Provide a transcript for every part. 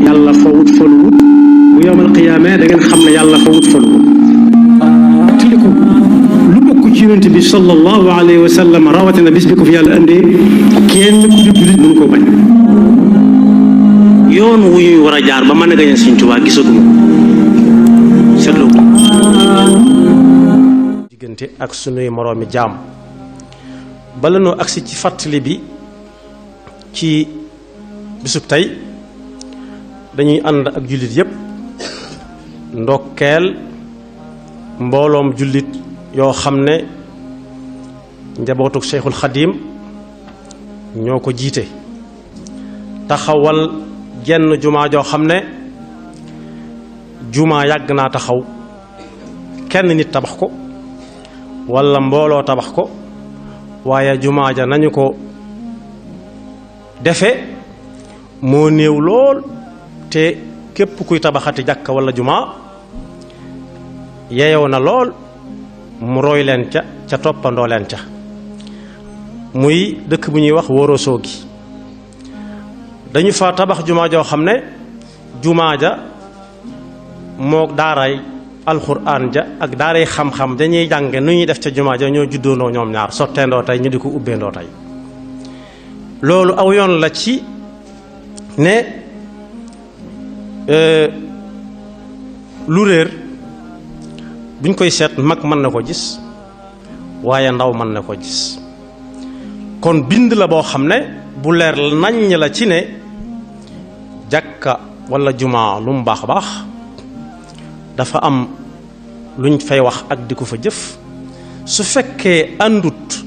yàlla fawut foluwut bu yowmal qiyaamee da ngeen xam ne yàlla fawut foluwut tiliku lu bokk ci yonent bi sallallahu alayhi wa sallam rawatina bis bi ko fi yàlla indee kenn ku di jullit mënu ko bañ yoon wu ñuy war a jaar ba mën a gañe Sëriñ Tuubaa gisaguma seetlu ko diggante ak sunuy moroomi jaam bala noo agsi ci fàttali bi ci bisub tey dañuy ànd ak jullit yépp ndokkeel mbooloom jullit yoo xam ne njabootuk Cheikhul Xadim ñoo ko jiite taxawal genn jumaa joo xam ne jumaa yàgg naa taxaw kenn nit tabax ko walla mbooloo tabax ko waaye jumaa ja nañu ko defe moo néew lool te képp kuy tabaxati jàkka walla jumaa yeyow na lool mu roy leen ca toppandoo leen ca muy dëkk bu ñuy wax Worosogi dañu fa tabax jumaa joo xam ne jumaa ja moo daaray alxuraan ja ak daaray xam-xam dañuy jànge nu ñuy def ca jumaa ja ñoo juddoondoo ñoom ñaar sotteendoo tey ñu di ko ubbeendoo tey loolu aw yoon la ci ne lu réer buñ koy seet mag mën na ko gis waaye ndaw mën na ko gis kon bind la boo xam ne bu leer naññ la ci ne jàkka walla jumaa lu mu baax a baax dafa am luñ fay wax ak di ko fa jëf su fekkee àndut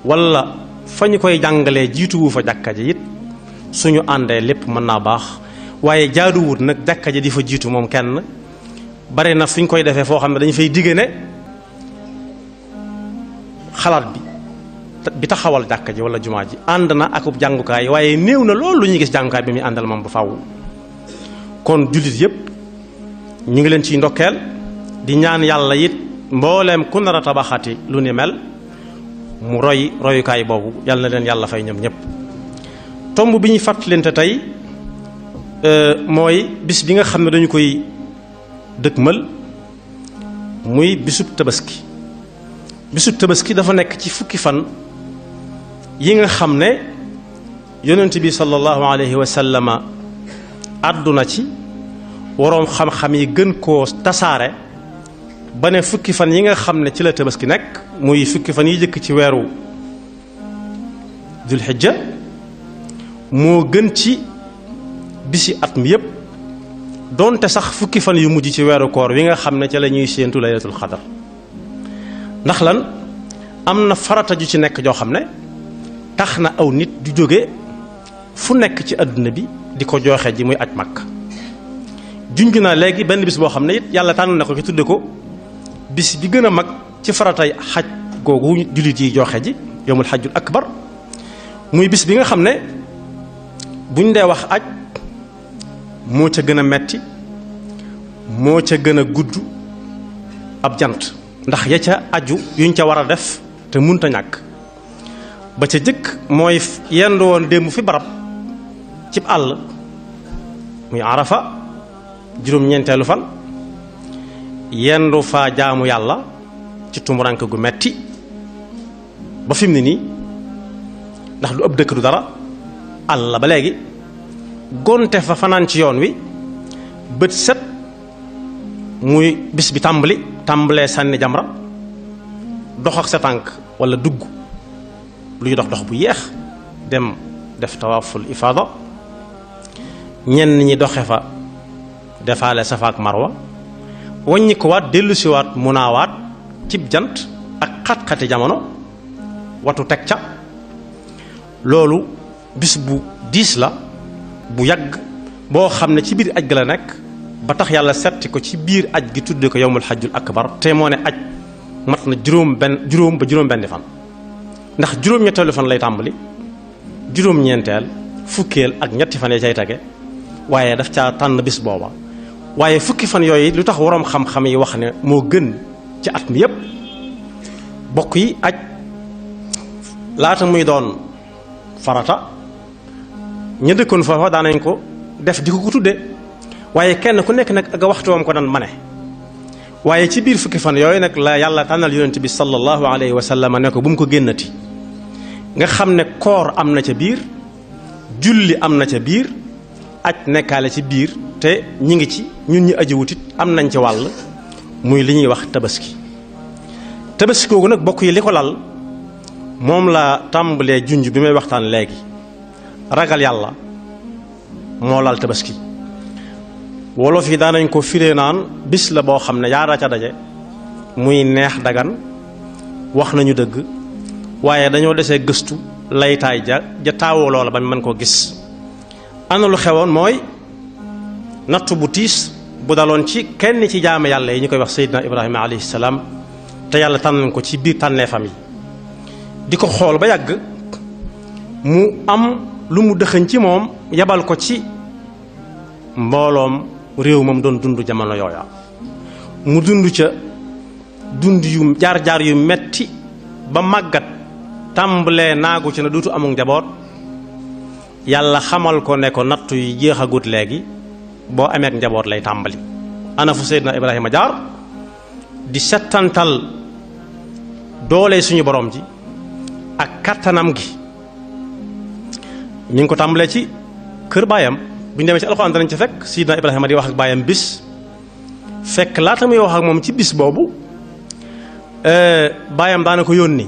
walla fa ñu koy jàngalee jiituwu fa jàkka ji it suñu àndee lépp mën naa baax waaye jaaduwut nag jàkka ji di fa jiitu moom kenn bare na fu ñu koy defee foo xam ne dañu fay digge ne xalaat bi taxawal jàkka ji walla jumaa ji ànd na akub jàngukaay waaye néew na loolu lu ñuy gis jàngukaay bi muy àndal moom ba faaw kon jullit yépp ñu ngi leen ciy ndokkeel di ñaan yàlla it mbooleem ku nar a tabaxati lu ni mel mu royukaay boobu yàlla na leen yàlla fay ñoom ñépp tomb bi ñuy fàttalante tey mooy bis bi nga xam ne dañu koy dëkkmal muy bisub tabaski bisub tabaski dafa nekk ci fukki fan yi nga xam ne yonent bi sallallahu alayhi wa sallama àdduna ci waroom xam-xam yi gën koo tasaare ba ne fukki fan yi nga xam ne ci la tabaski nekk muy fukki fan yi jëkk ci weeru dul xijja moo gën ci bisi at mi yépp doonte sax fukki fan yu mujj ci weeru koor wi nga xam ne ca la ñuy séentu laylatul xadar ndax lan am na farata ju ci nekk joo xam ne tax na aw nit du jóge fu nekk ci àdduna bi di ko jooxe ji muy aj Makka junj naa léegi benn bis boo xam ne it yàlla tànn na ko ci tudde ko bis bi gën a mag ci faratay xaj googu jullit yi jooxe ji yowmul xajjul akbar muy bis bi nga xam ne buñ dee wax aj moo ca gën a metti moo ca gën a gudd ab jant ndax ya ca aju yuñ ca war a def te munta ñàkk ba ca jëkk mooy yendu woon démb fi barab cib àll muy Arafa juróom-ñeenteelu fan yendu fa jaamu yàlla ci tumuranke gu metti ba fi mu ne nii ndax du ëpp dëkk du dara àll la ba léegi gonte fa fanaan ci yoon wi bët set muy bis bi tàmbalee sànni jamra dox ak sa tànk walla dugg luy dox bu yeex dem def tawaaful ifaada ñenn ñi doxe fa defaale safa ak marwa wàññi ko waat dellusiwaat munaawaat cib jant ak xat-xati jamono watu teg ca loolu bis bu diis la bu yàgg boo xam ne ci biir aj ga la nekk ba tax yàlla setti ko ci biir aj gi tudde ko yowmul xajjul akbar te moo ne aj mat na juróom ba juróom benn fan ndax juróom-ñetteelu fan lay tàmbali juróom-ñeenteel fukkeel ak ñetti fan ya cay tege waaye daf caa tànn bis booba waaye fukki fan yooyu lu tax waroom xam-xam yi wax ne moo gën ci at mi yépp bokk yi aj laata muy doon farata ña dëkkoon foofa daanañ ko def di ko tudde waaye kenn ku nekk nag ak waxtu wam ko daan mane waaye ci biir fukki fan yooyu nag la yàlla tànnal yonent bi sallallahu alayhi wa sallam ne ko bu mu ko génnati nga xam ne koor am na ca biir julli am na ca biir aj nekkaale ci biir te ñi ngi ci ñun ñi aji wutit am nañ ci wàll muy li ñuy wax tabaski tabaski googu nag bokk yi li ko lal moom la tàmbalee junj bi may waxtaan léegi ragal yàlla moo lal tabaski wolof yi daanañ ko firee naan bis la boo xam ne yaara ca daje muy neex dagan wax nañu dëgg waaye dañoo desee gëstu laytaay ja taawoo loola ba mën koo gis ana lu xewoon mooy nattu bu tiis bu daloon ci kenn ci jaame yàlla yi ñu koy wax Seydina Ibrahima alayhi salaam te yàlla tànn ko ci biir tànneefam yi di ko xool ba yàgg mu am lu mu dëxëñ ci moom yabal ko ci mbooloom réew moom doon dund jamono yooya mu dund ca dund yu jaar-jaar yu metti ba màggat tàmbalee naagu ci ne duutu amul njaboot yàlla xamal ko ne ko nattu yi jeexagut léegi boo amee njaboot lay tàmbali ana fu Seydina Ibrahima jaar di settantal doole suñu borom ji ak kattanam gi mi ngi ko tàmbalee ci kër baayam bu ñu demee ci alxuraan danañ ci fekk Seydina Ibrahima di wax ak baayam bis fekk laata muy wax ak moom ci bis boobu baayam daana ko yónni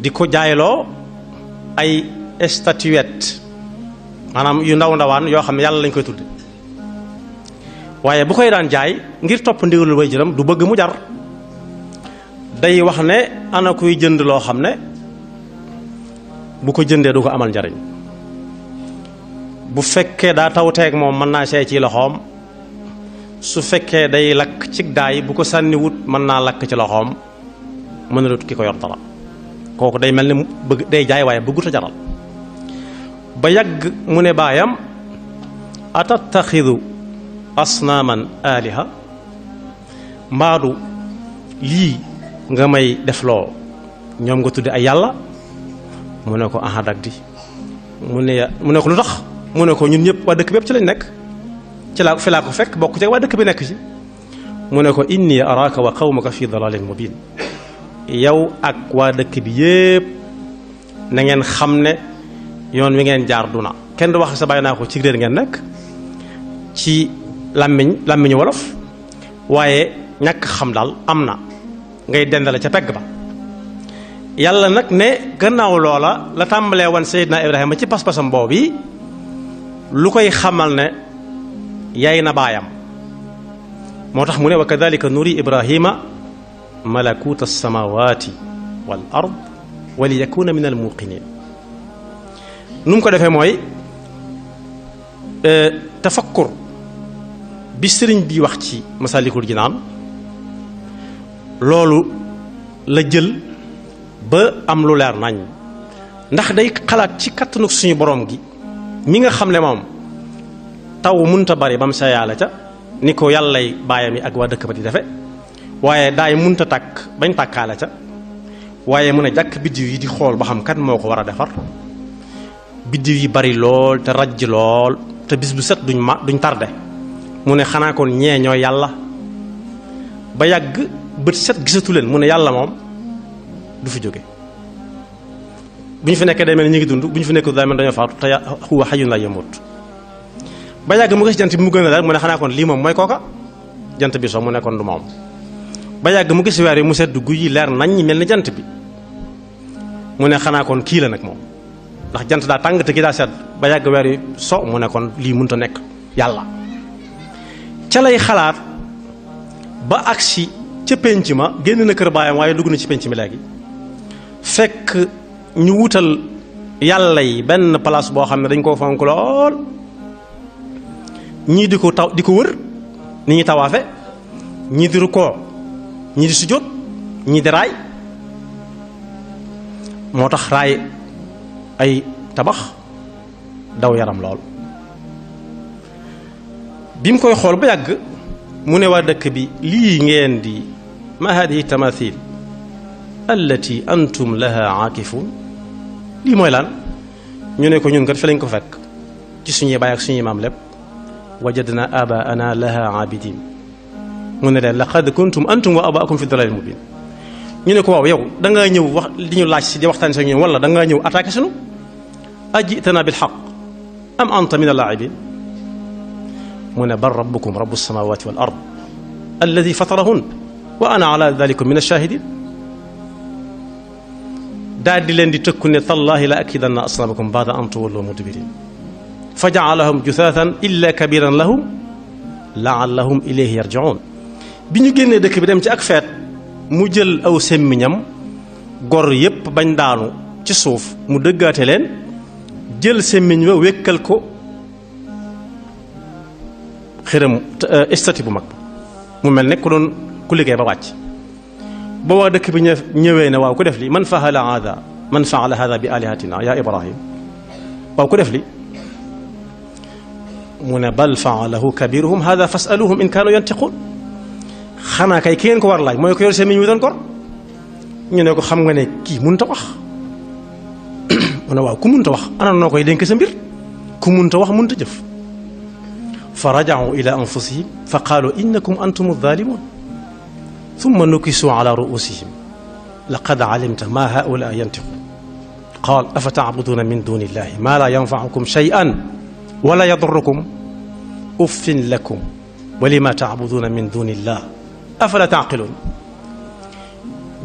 di ko jaayloo ay statuette maanaam yu ndaw ndawaan yoo xam ne yàlla lañ koy tudde waaye bu koy daan jaay ngir topp ndigalul way jëram du bëgg mu jar day wax ne ana kuy jënd loo xam ne bu ko jëndee du ko amal njariñ bu fekkee daa tawteeg moom mën naa seey ci loxoom su fekkee day lakk ci daay bu ko sànni wut mën naa lakk ci loxoom mën na lut ki ko yor dara kooku day mel ni bëgg day jaay waaye bëggut a jaral ba yàgg mu ne baayam atattaxidu asnaaman aliha mbaadu lii nga may defloo ñoom nga tudde ay yàlla mu ne ko aha dag di mu ne ko lu tax mu ne ko ñun ñëpp waa dëkk bépp ci lañ nekk ci laa fi laa ko fekk bokk ci waa dëkk bi nekk ci mu ne ko inni araaka wa qawmaka fi dalalin mubin yow ak waa dëkk bi yépp na ngeen xam ne yoon wi ngeen jaar du na kenn du wax sa bàyyi naa ko ci réer ngeen nekk ci làmmiñu wolof waaye ñàkk xam daal am na ngay dendale ca pegg ba yàlla nag ne gannaaw loola la tàmbalee wan Seydina Ibrahima ci pas-pasam boobu yi lu koy xamal ne yaay na baayam moo tax mu ne wa kadalika nuri Ibrahima malakuta alsamawati wal ard wa li yakuna min al muqinin nu mu ko defee mooy tafakkur bi sëriñ bi wax ci Masalikul Jinaan loolu la jël ba am lu leer nañ ndax day xalaat ci kattanu suñu borom gi mi nga xam ne moom taw munta bari ba mu sa yàlla ca ni ko yàllay baayam yi ak waa dëkk ba di defe waaye daay munta tàkk bañ tàkkaale ca waaye mun a jàkk biddiw yi di xool ba xam kan moo ko war a defar biddiw yi bari lool te rajj lool te bis bu set duñ tarde mu ne xanaa kon ñee ñoo yàlla ba yàgg bët set gisatu leen mu ne yàlla moom du fi jóge bu ñu fi nekkee day mel ni ñu ngi dund bu ñu fi nekkee day mel dañoo faatu te huwa hayyun laa yamuut ba yàgg mu gis jant bi mu gën a leer mu ne xanaa kon lii moom mooy kooka jant bi so mu ne kon du moom ba yàgg mu gis weer yi mu sedd guy yi leer nañ ñi mel ni jant bi mu ne xanaa kon kii la nag moom ndax jant daa tàng te gi daa sedd ba yàgg weer yi so mu ne kon lii mënut a nekk yàlla ca lay xalaat ba agsi ca pénc ma génn na kër baayam waaye dugg na ci pénc mi léegi fekk ñu wutal yàlla yi benn place boo xam ne dañ koo fonk lool ñii di ko wër ni ñuy tawaafe ñii di rukkoo ñii di sujjóot ñii di raay moo tax raay ay tabax daw yaram lool bi mu koy xool ba yàgg mu ne waa dëkk bi lii ngeen di ma hadihi tamathil allati antum laha aakifun lii mooy lan ñu ne ko ñun kat fi lañ ko fekk ci suñuy baay ak suñuy maam lépp wajadna abaana laha aabidin mu ne leen laqad kuntum antum wa abaakum fi dalalin mubin ñu ne ko waaw yow da ngaa ñëw wax di ñu laaj si di waxtaan si ñun wala da ngaa ñëw attaqué sunu ajitana bil xaq am anta min allaa'ibin mu ne bal rabbukum rabbu samawati wal ard alladi fatarahun wa ana ala dalikum min ash-shahidin daal di leen di tëkku ne tallahi la akidanna asnamakum baada an tuwallu mudbirin fa jaalahum juthaathan illa kabiran lahum laallahum ilayhi yarjiun bi ñu génnee dëkk bi dem ci ak feet mu jël aw semmiñam gor yépp bañ daanu ci suuf mu dëggaate leen jël semmiñ wa wékkal ko xiram estati bu mag mu mel ne ku doon ku liggéey ba wàcc ba waa dëkk bi ñëwee ne waaw ku def li man faala hada bi alihatina ya ibrahim waaw ku def li mu ne bal faalahu kabiruhum hada fasaluhum in kaanu yantiqun xanaa kay ki ngeen ko war laaj mooy ko yor semmiñ wi doon gor ñu ne ko xam nga ne kii mënut a wax mu ne waaw ku mënut a wax ana noo koy dénk sa mbir ku mënut a wax mënut a jëf fa raja'u ila anfusihim fa qaalu innakum antum adh-dhalimun thumma nukisu ala ru'usihim laqad alimta ma haa'ulaa'i yantiqun qaal afa ta'buduna min duni illahi ma la yanfa'ukum shay'an wa la yadurrukum uffin lakum wa lima ta'buduna min duni illah afala ta'qilun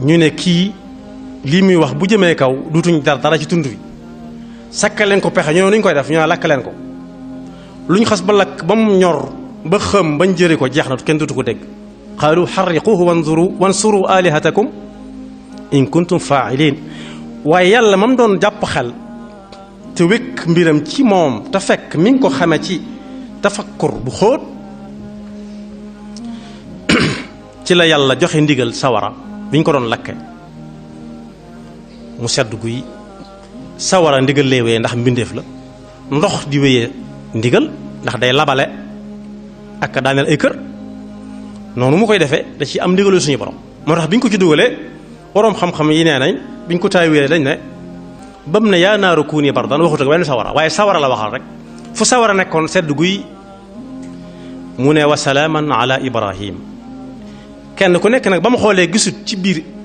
ñu ne kii lii muy wax bu jëmee kaw duutuñ dara ci tund wi sakkal leen ko pexe ñoo nuñ koy def ñu lakk leen ko luñ xas ba lakk ba mu ñor ba xëm bañ jëri ko jeex na kenn dutu ko dégg qaalu xarriquuhu wansuru alihatakum in kuntum faa'ilin waaye yàlla mam doon jàpp xel te wékk mbiram ci moom te fekk mi ngi ko xame ci tafakkur bu xóot ci la yàlla joxe ndigal sawara bi ñu ko doon lakke mu sedd guy sawara ndigal lay wéyee ndax mbindeef la ndox di wéyee ndigal ndax day labale ak daaneel ay kër noonu mu koy defee da ci am ndigalu suñu borom moo tax bi ñu ko ci dugalee borom xam-xam yi nee nañ bi ñu ko taawee dañ ne bam ne yaa naaru kuuni bardan waxut ak benn sawara waaye sawara la waxal rek fu sawara nekkoon sedd guy mu ne wa salaaman ala ibrahim kenn ku nekk nag ba mu xoolee gisut ci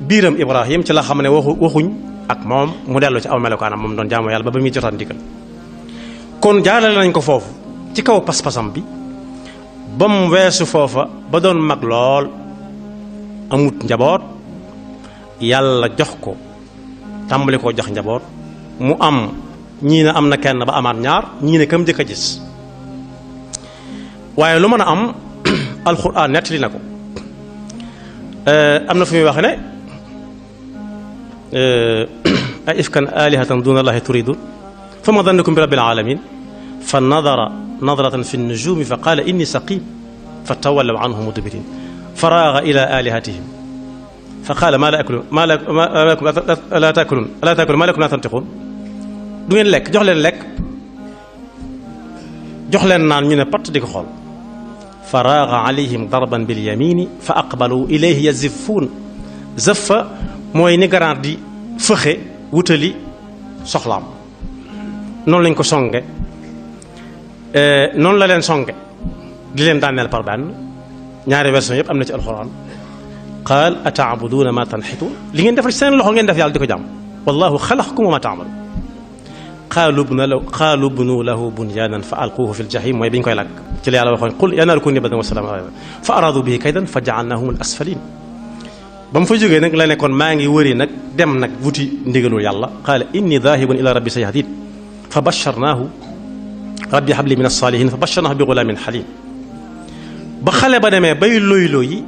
biiram ibrahim ci la xam ne waxuñ ak moom mu dellu ci aw melokaanam moom doon jaamu yàlla ba muy jotaan ndigal kon jaarale nañ ko foofu ci kaw pas-pasam bi ba mu weesu foofa ba doon mag lool amut njaboot yàlla jox ko tàmbali koo jox njaboot mu am ñii ne am na kenn ba amaat ñaar ñii ne kam jëkk a gis waaye lu mën a am alxuraan nettali na ko am na fu muy wax ne a ifkan alihatan duna allahi turidun fa ma dannukum bi rabbil alamin fa nadara nadratan fi nujumi fa qaala inni saqim fa tawallaw anhu mudbirin fa raaga ila alihatihim fa qaala maa la takulun maa lakum la tantiqun du ngeen lekk jox leen lekk jox leen naan ñu ne patt di ko xool fa raaga alayhim darban bil yamini fa aqbalu ilayhi yaziffuun zaffa mooy ni ganaar di fëxe wutali soxlaam noonu lañ ko songe noonu la leen songe di leen daaneel par benn ñaari version yëpp am na ci alxuraan qaal ataabuduuna ma tanxituun li ngeen defal seen loxo ngeen def yàlla di ko jàmm wallahu xalaqakum wa ma taamaluun qaalu bnu lahu bunyaanan fa alquuhu fi ljahim mooy bi ñu koy lakk ci la yàlla waxoon qul yaa naaru kuuni bardan wa salaaman alaa Ibraahiim fa araadu bihi kaydan fa jaalnaahum al asfaliin ba mu fa jógee nag la ne kon maa ngi wëri nag dem nag wuti ndigalul yàlla qaala inni daahibun ila rabbi sayahdiin fa basharnaahu rabbi habli min as-saalihiin fa basharnaahu bi gulaamin haliim ba xale ba demee bay looyloo yi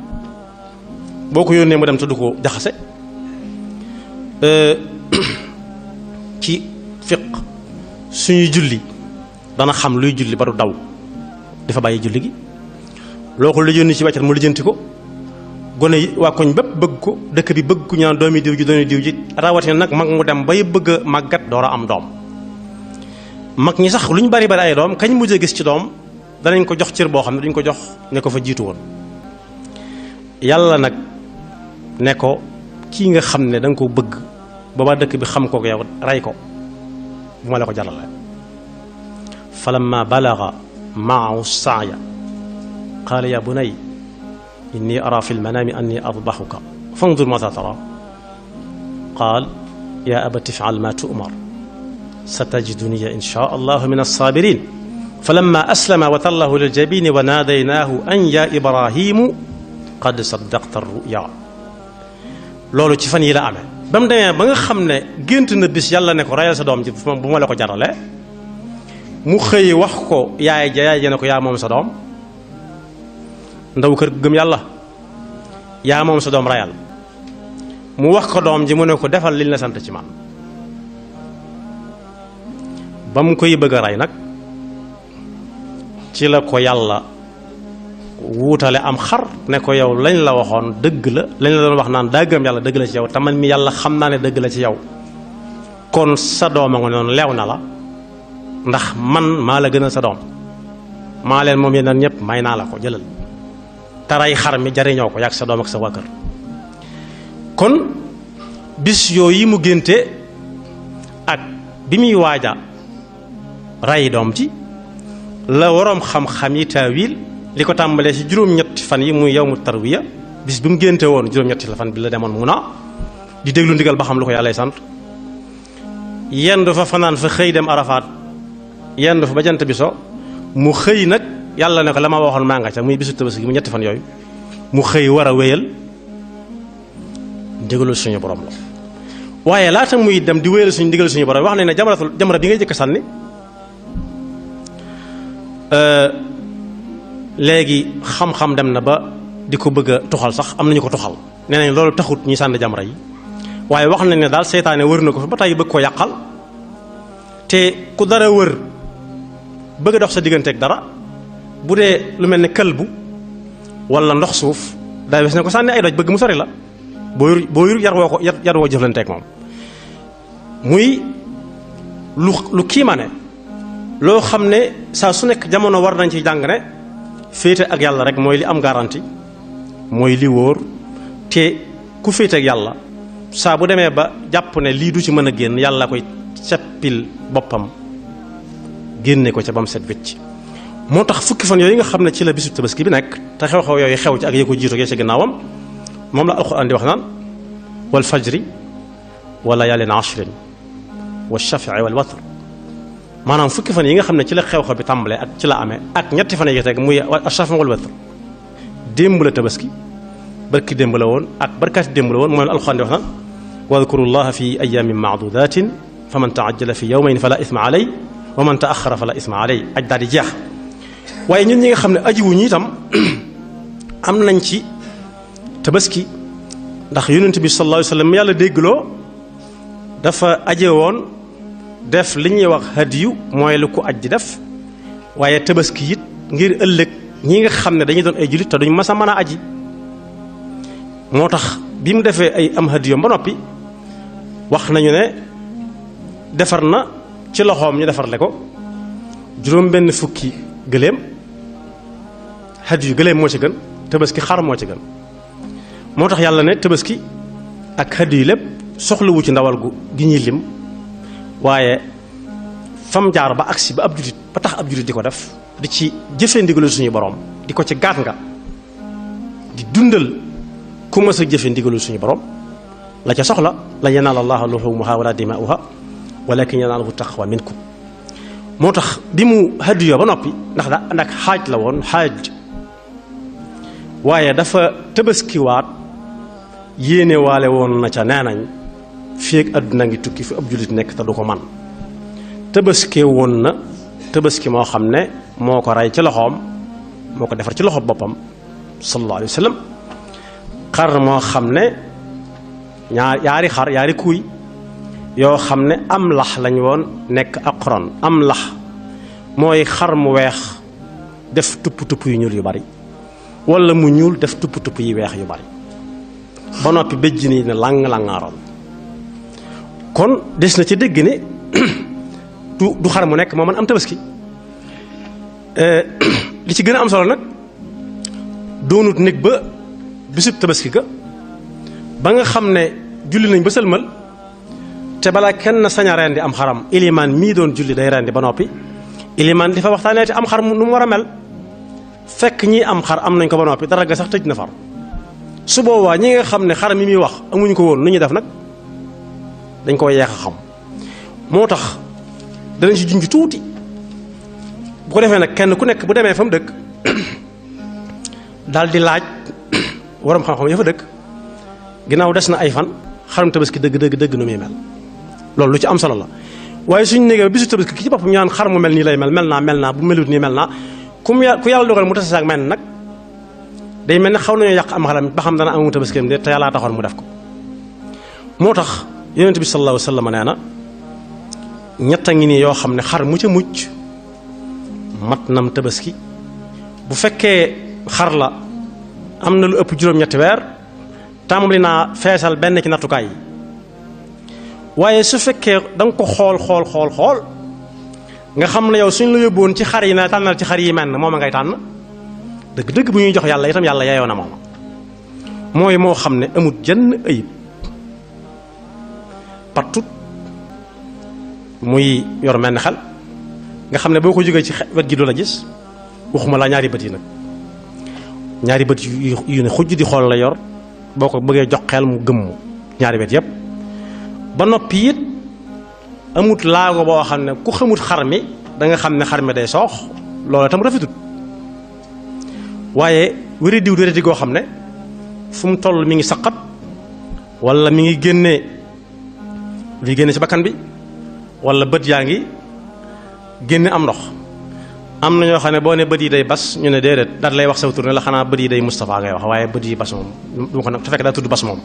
boo ko yónnee mu dem te du ko jaxase ci fiq suñuy julli dana xam luy julli ba du daw dafa bàyyi julli gi loo ko lijjanti ci wàccat mu lijjanti ko gone yi waa koñ bépp bëgg ko dëkk bi bëgg ku ñaan doomi diw ji rawatina nag mag mu dem bay bëgg a màggat door a am doom mag ñi sax lu ñu bari ay doom kañ mujjee gis ci doom danañ ko jox cër boo xam ne duñ ko jox ne ko fa jiitu woon yàlla nag ne ko kii nga xam ne da nga ko bëgg booba dëkk bi xam ko yow rey ko bu ma la ko jàllale falamma balaga maahu saaya qaala ya bunay inni ara fi lmanaami anni adbaxuka fandur maata tara qaal ya abati ifcal ma tu'mar satajiduni insha allahu min alsabirin falamma aslama wa tallahu liljabini wa naadaynaahu an ya ibrahimu qad saddaqta ruya. loolu ci fan yi la amee ba mu demee ba nga xam ne gént na bis yàlla ne ko reyal sa doom ji bu ma la ko jarale mu xëy wax ko yaay ja ne ko yaa moom sa doom ndaw kër gëm yàlla yaa moom sa doom reyal mu wax ko doom ji mu ne ko defal liñ la sant ci man ba mu koy bëgg a rey nag ci la ko yàlla wuutale am xar ne ko yow lañ la waxoon dëgg la lañ la doon wax naan daa gëm yàlla dëgg la ci yow te man mi yàlla xam naa ne dëgg la ci yow kon sa doom a nga noonu leew na la ndax man maa la gën a sa doom maa leen moom yéen ñëpp may naa la ko jëlal taray xar mi jariñoo ko yàgg sa doom ak sa waa kër. kon bis yooyu mu génte ak bi muy waaja ray doom ji la waroom xam-xam yi taawil li ko tàmbalee ci juróom-ñetti fan yi muy yawmu tarwiya bis bi mu génte woon juróom-ñetti fan bi la demoon Muna di déglu ndigal ba xam lu ko yàllay sant yendu fa fanaan fa xëy dem Arafat yendu fa ba jant bi so mu xëy nag yàlla ne ko la ma waxoon maa nga ca muy bisu Tabaski gi mu ñetti fan yooyu mu xëy war a wéyal ndigalul suñu borom la. waaye laata muy dem di wéyal suñu ndigal suñu borom wax nañ ne jamra bi ngay jëkk sànni léegi xam-xam dem na ba di ko bëgg a tuxal sax am nañu ko tuxal nee nañ loolu taxut ñuy sànni jamra yi waaye wax nañ ne daal seytaane wër na ko fa ba tey bëgg ko yàqal te ku dara wër bëgg a dox sa digganteeg dara bu dee lu mel ne këlbu wala ndox suuf day wes ne ko sànni ay doj bëgg mu sori la boo yur yar woo jëflanteeg moom muy lu kiimane loo xam ne saa su nekk jamono war nañ ci jàng ne féete ak yàlla rek mooy li am garanti mooy li wóor te ku féete ak yàlla saa bu demee ba jàpp ne lii du ci mën a génn yàlla koy seppil boppam génne ko ca ba mu set wecc. moo tax fukki fan yooyu nga xam ne ci la bisu Tabaski bi nekk te xew-xew yooyu xew ci ak yee ko jiitu ak ci ginnaawam moom la alxuraan di wax naan wal fajri wa layaalin ashrin wa shaf'i wal watr maanaam fukki fan yi nga xam ne ci la xew-xew bi tàmbalee ak ci la amee ak ñetti fan yi teg muy ashaf'i wal watr démb la Tabaski barki démb la woon ak barkaati démb la woon moom la alxuraan di wax naan wadkuru llaha fi ayaamin maadudatin fa man taajjala fi yawmayn fala isma alay wa man taaxara fala isma alay aj daal di jeex. waaye ñun ñi nga xam ne ajiwuñu itam am nañ ci Tabaski ndax yonent bi sallallahu alayhi wa sallam yàlla déggloo dafa aje woon def li ñuy wax hadiyu mooy lu ko aj di def waaye Tabaski it ngir ëllëg ñi nga xam ne dañuy doon ay jullit te duñ mas a mën a aji moo tax bi mu defee ay am hadiyom ba noppi wax nañu ne defar na ci loxoom ñu defarle ko juróom benn fukki gëléem hadiyu gëléem moo ci gën Tabaski xar moo ci gën moo tax yàlla ne Tabaski ak hadiyu lépp soxlawu ci ndawal gi ñuy lim waaye fam jaar ba agsi ba ab julit ba tax ab julit di ko def di ci jëfee ndigalu suñu borom di ko ci gaat nga di dundal ku mës a jëfee ndigalu suñu borom la ca soxla la yanaal allaha luhumuha wala dimaa'uha walakin yanaaluhu taqwa minkum moo tax bi mu hadiyoo ba noppi ndax daa ànd ak xaaj la woon xaaj waaye dafa Tabaskiwaat yéene waale woon na ca nee nañ fii ak àdduna ngi tukki fi ab jullit nekk te du ko man Tabaski woon na Tabaski moo xam ne moo ko rey ci loxoom moo ko defar ci loxo boppam sallallahu alayhi wa sallam xar moo xam ne yaari kuy yoo xam ne am lax lañ woon nekk aqron am lax mooy xar mu weex def tupp yu ñuul yu bari wala mu ñuul def tupp yi weex yu bari ba noppi béjj nii ne lang-langaaroon kon des na ci dégg ne du xar mu nekk moo mën am Tabaski li ci gën a am solo nag doonut nekk ba bisub Tabaski ga ba nga xam ne julli nañ ba sëlmal te balaa kenn sañ a rendi am xaram ilimaan mii doon julli day rendi ba noppi ilimaan di fa waxtaanee te am xar nu mu war a mel fekk ñi am xar am nañ ko ba noppi dara ga sax tëj na far su boobaa ñi nga xam ne xar mi muy wax amuñ ko woon nu ñuy def nag dañ ko yeex a xam moo tax danañ si junj tuuti bu ko defee nag kenn ku nekk bu demee fa mu dëkk daal di laaj waram xam-xam ya fa dëkk ginnaaw des na ay fan xarum tabaski dëgg nu muy mel loolu lu ci am solo la waaye suñu néegee bisu tabaski ki ci boppam ñu naan xar mu mel nii lay mel mel naa bu melut nii mel naa ku yàlla dogal mu tase ak mel nag day mel ne xaw nañoo yàq am xalam ba xam dana amu tabaskeem de te yàllaa taxoon mu def ko moo tax yonent bi sallallahu alayhi wa sallam nee na ñett a ngi nii yoo xam ne xar mu ca mucc mat nam tabaski bu fekkee xar la am na lu ëpp juróom-ñetti weer tàmbali naa feesal benn ci nattukaay yi waaye su fekkee da nga ko xool nga xam ne yow suñ la yóbboon ci xar yi na tànnal ci xar yi mel na moom a ngay tànn dëgg bu ñuy jox yàlla itam yàlla yeyoo na moom mooy moo xam ne amut jenn ayib partut muy yor mel ni xel nga xam ne boo ko jógee ci wet gi du la gis waxuma la ñaari bët yi nag ñaari bët yu ne xujj di xool la yor boo ko bëggee jox xel mu gëmm ñaari wet yépp ba noppi it amut laago boo xam ne ku xamut xar mi da nga xam ne xar mi day soox loolu itam rafetut waaye wéri goo xam ne fu mu toll mi ngi saqat wala mi ngi génne luy génne ci bakkan bi wala bët yaa ngi génne am ndox am na ñoo xam ne boo ne bët yi day bas ñu ne déedéet daal lay wax saw tur ne la xanaa bët yi day Moustapha ngay wax waaye bët yi bas moom du ma ko nag te fekk daa tudd bas moom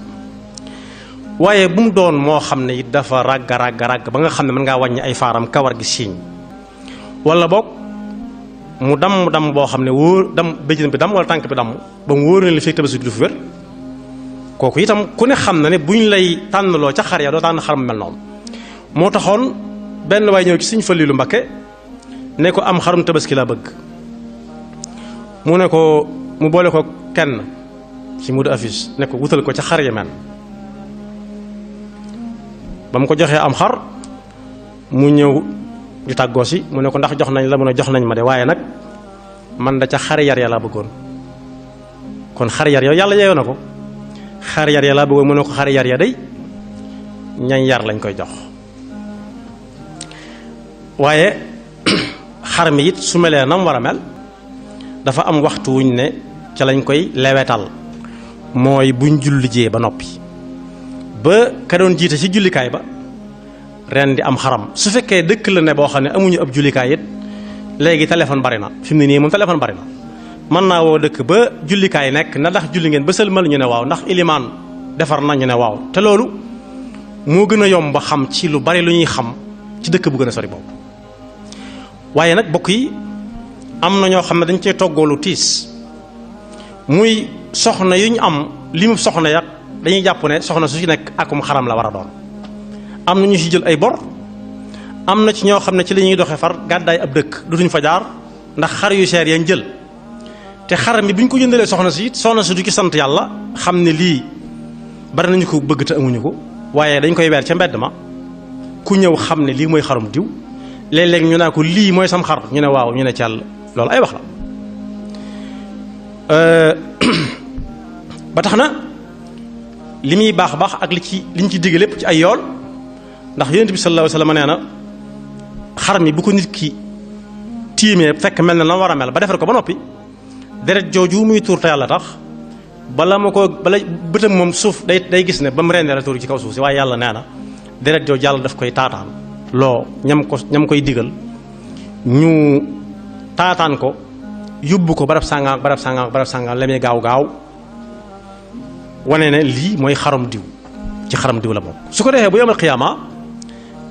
waaye bu mu doon moo xam ne it dafa ràgg ba nga xam ne mën ngaa wàññi ay faaram kawar gi siiñ wala boog mu damm boo xam ne wóor béjjën bi damm wala tànk bi damm ba mu wóor na li fekk tabaski du fi wér kooku itam ku ne xam na ne buñ lay tànnloo ca xar ya doo tànn xar mu mel noonu moo taxoon benn waay ñëw ci Sëñ Fallilu Mbakke ne ko am xarum tabaski laa bëgg mu ne ko mu boole ko kenn ci mudu affiche ne ko wutal ko ca xar ya mel ba mu ko joxee am xar mu ñëw di tàggoo si mu ne ko ndax jox nañ la mu ne jox nañ ma de waaye nag man da ca xar yar ya laa bëggoon kon xar yar ya yàlla yeyoo na ko xar yar ya laa bëggoon mu ne ko xar yar ya day ñañ yar lañ koy jox waaye xar mi it su melee nam war a mel dafa am waxtu wuñ ne ca lañ koy lewetal mooy buñ jullijee ba noppi ba ka doon jiite ci jullikaay ba ren di am xaram su fekkee dëkk la ne boo xam ne amuñu ab jullikaay it léegi téléphone bari na fi mu ne nii moom téléphone bari na mën naa woo dëkk ba jullikaay nekk na ndax julli ngeen ba sëlmal ñu ne waaw ndax ilimaan defar na ñu ne waaw te loolu moo gën a yomb ba xam ci lu bari lu ñuy xam ci dëkk bu gën a sori boobu waaye nag bokk yi am na ñoo xam ne dañ cee toggoolu tiis muy soxna yu ñu am li mu soxna ya dañuy jàpp ne soxna su ci nekk akum xaram la war a doon am na ñu ci jël ay bor am na ci ñoo xam ne ci li ñuy doxee far gàddaay ab dëkk dutuñ fa jaar ndax xar yu seer yañ jël te xar mi bi ñu ko jëndalee soxna si it soxna si du ci sant yàlla xam ne lii bari nañu ko bëgg te amuñu ko waaye dañ koy weer ca mbedd ma ku ñëw xam ne lii mooy xarum diw léeg-léeg ñu naa ko lii mooy sam xar ñu ne waaw ñu ne ci yàlla loolu ay wax la ba tax na li muy baax ak liñ ci digg lépp ci ay yool ndax yonent bi sallallahu alayhi wa sallam nee na xar mi bu ko nit ki tiimee fekk mel na la war a mel ba defar ko ba noppi deret jooju muy tuur te yàlla tax bala bëtam moom suuf day gis ne ba mu rendee la tuur ci kaw suuf si waaye yàlla nee na deret jooju yàlla daf koy taataan loo ñam koy digal ñu taataan ko yóbbu ko barab sàngaam la muy gaaw wane ne lii mooy xaram diw ci xaram diw la bokk su ko defee bu yawmal qiyaama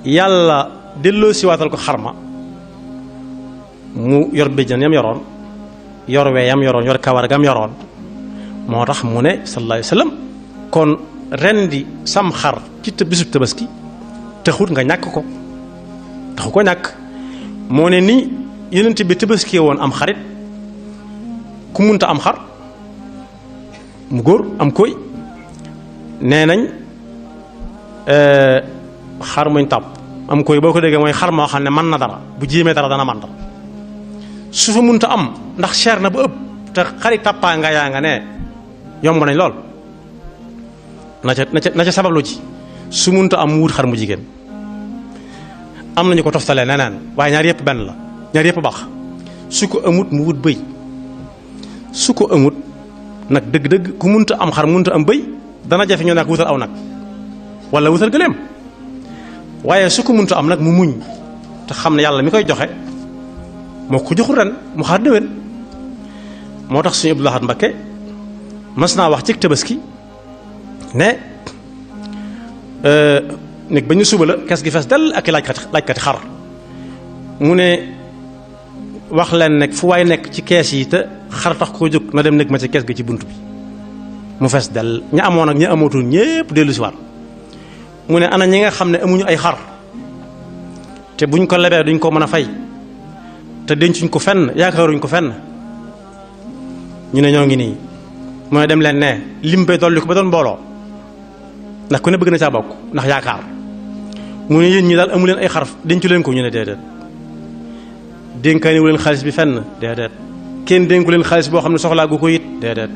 yàlla delloo siwaatal ko xarma mu yor béjjan yam yoroon yor wee yam yoroon yor kawar gam yoroon moo tax mu ne sallallahu alayhi wa sallam kon ren di sam xar ci bisub tabaski taxut nga ñàkk ko taxu ko ñàkk moo ne ni yonent bi tabaskee woon am xarit ku munta am xar mu góor am koy nee nañ xar muñ tàpp am koy boo ko déggee mooy xar moo xam ne mën na dara bu jéemee dara dana man dara su fa munta am ndax cher na ba ëpp te xari tàppaa nga yaa nga ne yomb nañ lool na ca sabablu ci su munta am mu wut xar mu jigéen am nañu ko toftalee neneen waaye ñaar yëpp benn la ñaar yëpp baax su ko amut mu wut bëy su ko amut nag dëgg-dëgg ku munta am xar munta am bëy dana jafe ñoo nag wutal aw nag wala wutal gëléem waaye su ko munta am nag mu muñ te xam ne yàlla mi koy joxe moo ko joxul ren mu xaar déwén moo tax suñu Abdou Lahad Mbacké mas naa wax ci tabaski ne nekk ba ñu suba la kees gi fees dell ak i laajkati xar mu ne wax leen nekk fu waay nekk ci kees yi te xar tax ko jóg na dem nekk ma ci kees gi ci bunt bi mu fees dell ña amoon ak ña amootul ñépp dellu si waat mu ne ana ñi nga xam ne amuñu ay xar te buñ ko lebee duñ ko mën a fay te dencuñ ko fenn yaakaaruñ ko fenn ñu ne ñoo ngi nii mu ne dem leen ne lim bay dolli ko ba doon mbooloo ndax ku ne bëgg na caa bokk ndax yaakaar mu ne yéen ñi daal amu leen ay xar dencu leen ko ñu ne déedéet dénkaane wu leen xaalis bi fenn déedéet kenn dénku leen xaalis boo xam ne soxlaa gu ko it déedéet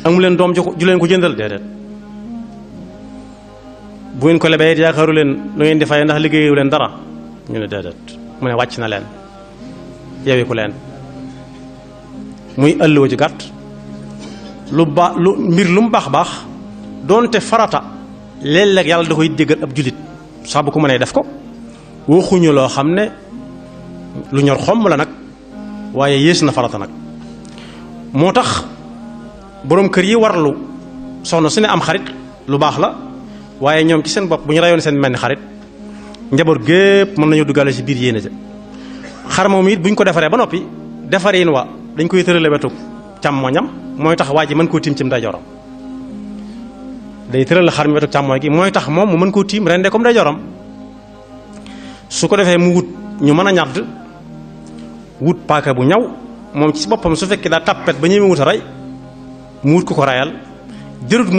amu leen doom ju leen ko jëndal déedéet bu ngeen ko lebee it yaakaaru leen lu ngeen di fay ndax liggéeyu leen dara ñu ne déedéet mu ne wàcc na leen yeewiku leen muy ëllëwa ci gàtt lu mbir lu mu baax baax doonte farata léeg-léeg yàlla da koy déggal ab julit sax bu ko mënee def ko waxuñu loo xam ne lu ñor xomm la nag waaye yées na farata nag moo tax boroom kër yi warlu soxna su ne am xarit lu baax la waaye ñoom ci seen bopp bu ñu rayoon seen mel ni xarit njaboot gépp mën nañu duggale ci biir yéene ja xar moom it bu ñu ko defaree ba noppi defareen wa dañ koy tërale wetu càmmoñam mooy tax waa ji mën koo tiim ci ndeyjooram day tëral xar mi wetu càmmooñ gi mooy tax moom mu mën koo tiim rende comme ndeyjooram su ko defee mu wut ñu mën a ñadd wut paaka bu ñaw moom ci boppam su fekkee daa tappet ba ñëwee wut a rey mu wut ko rayal jërut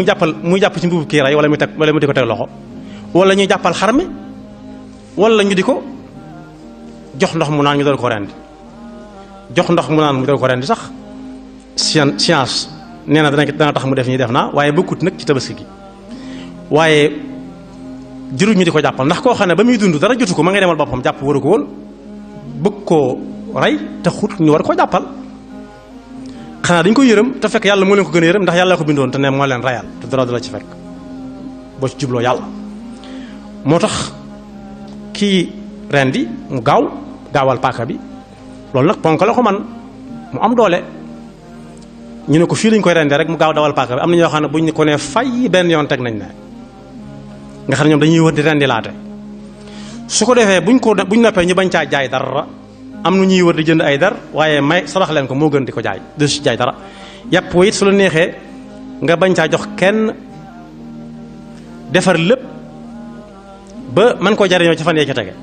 mu jàpp ci mbubu kii rey wala mu di ko teg loxo wala ñu jàppal xar mi wala ñu di ko jox ndox mu naan ñu doon ko rendi jox ndox mu naan mu doon ko rendi sax science nee na dana tax mu def ñi def naa waaye bokkut nag ci tabaski gi waaye jërut ñu di ko jàppal ndax koo xam ne ba muy dund dara jotu ko ma ngay demal boppam jàpp waru ko woon bëgg koo rey te xut ñu war koo jàppal xanaa dañ ko yërëm te fekk yàlla moo leen ko gën a yërëm ndax yàlla ko bindoon te ne moo leen reyal te dara du la ci fekk boo ci jubloo yàlla moo tax kii rendi mu gaawal paaka bi loolu nag ponk la ko man mu am doole ñu ne ko fii lañ koy rendee rek mu gaaw dawal paaka bi am na ñoo xam ne buñ ko nee fay benn yoon teg nañ ne nga xam ne ñoom dañuy wër di rendi laate su ko defee buñ noppee ñu bañ caa jaay dara am na ñuy wër di jënd ay dar waaye may sarax leen ko moo gën di ko jaay de su jaay dara yàpp it su la neexee nga bañ caa jox kenn defar lépp ba man koo jariñoo ci fan yee ca tege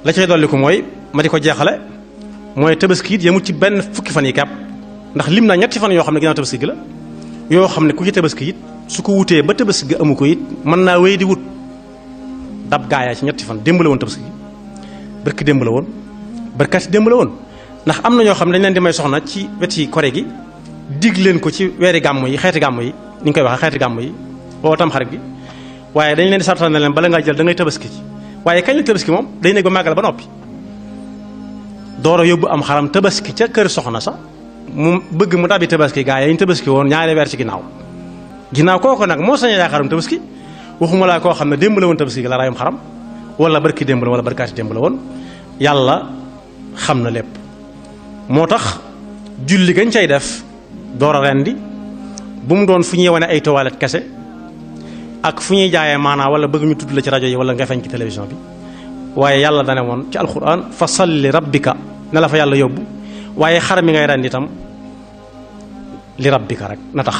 la cay dolli ko mooy ma di ko jeexale mooy tabaski it yemut ci benn fukki fan yi kepp ndax lim naa ñetti fan yoo xam ne ginnaaw tabaski gi la yoo xam ne ku ci tabaski it su ko wutee ba tabaski gi amu ko it mën naa wéy di wut dab gaayaa ci ñetti fan démb la woon tabaski gi barki démb la woon barkati démb la woon ndax am na ñoo xam ne dañ leen di may soxna ci weti kore gi dig leen ko ci weeri gàmm yi xeeti gàmm yi ni ñu koy waxee xeeti gàmm yi boo tam xarit gi waaye dañ leen di sartal ne leen bala ngaa jël da ngay tabaski ci waaye kañ la tabaski moom day nekk ba màggal ba noppi door a yóbbu am xaram tabaski ca kër soxna sa mu bëgg mu dabi tabaski gaa yi ñu tabaski woon ñaari weer ci ginnaaw kooku nag moo sañee yaakaaram tabaski waxuma laa koo xam ne démb la woon tabaski gi la rayum xaram wala barki démb la wala barkaati démb la woon yàlla xam na lépp moo tax julli gañ cay def door a rendi bu mu doon fu ñuy wane ay toilette kese ak fu ñuy jaayee maanaa wala bëgg ñu tudd la ci rajo yi wala nga feeñ ci télévision bi waaye yàlla dane woon ci alquran fa salli rabbika ne la fa yàlla yóbbu waaye xar mi ngay rendi itam li rabbika rek na tax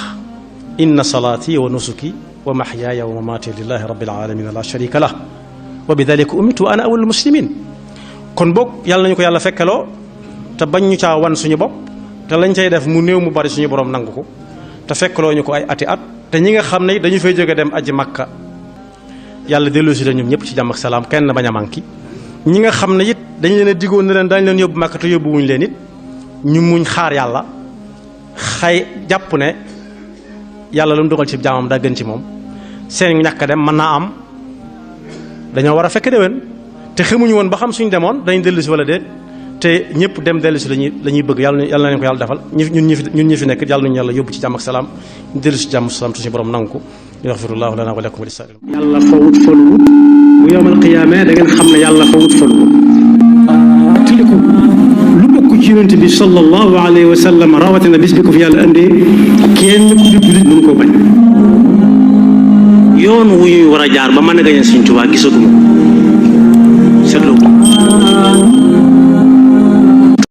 inna salaati wa nusuki wa mahyaaya wa mamaati lillahi rabbil alamin la sharika lah wa bidalika umirtu wa ana awwalul muslimin kon boog yàlla nañu ko yàlla fekkeloo te bañ ñu caa wan suñu bopp te lañ cay def mu néew mu bari suñu borom nangu ko te fekkeloo ñu ko ay ati at te ñi nga xam ne dañu fay jóge dem aji makka yàlla delloosi la ñoom ñëpp ci jàmm ak salaam kenn bañ a manqué ñi nga xam ne it dañ leen a diggoon ne leen dañ leen yóbbu Makka te yóbbu wuñ leen it ñu muñ xaar yàlla jàpp ne yàlla lu mu dogal ci jaamam daa gën ci moom seen ñàkk a dem mën naa am dañoo war a fekk déwén te xamuñu woon ba xam suñ demoon dañ dellusi wala déet te ñëpp dem dellusi la ñuy bëgg yàlla na leen ko yàlla defal ñun ñi fi nekk yàlla nañu yàlla yóbbu ci jàmm ak salaam ñu dellusi ci jàmm salaam suñu borom nangu ko yaxfirullahu lana wa lakum wa lisaa'iril yàlla fawut faluwut bu yowmal qiyaama da ngeen xam ne yàlla fawut faluwut tiliku lu bokk ci yonent bi sallallahu alayhi wa sallam rawatina bis bi ko fi yàlla indee kenn ku di jullit mënu ko bañ yoon wu ñuy war a jaar ba mën a gañe Sëriñ Tuubaa gisaguma seetlu ko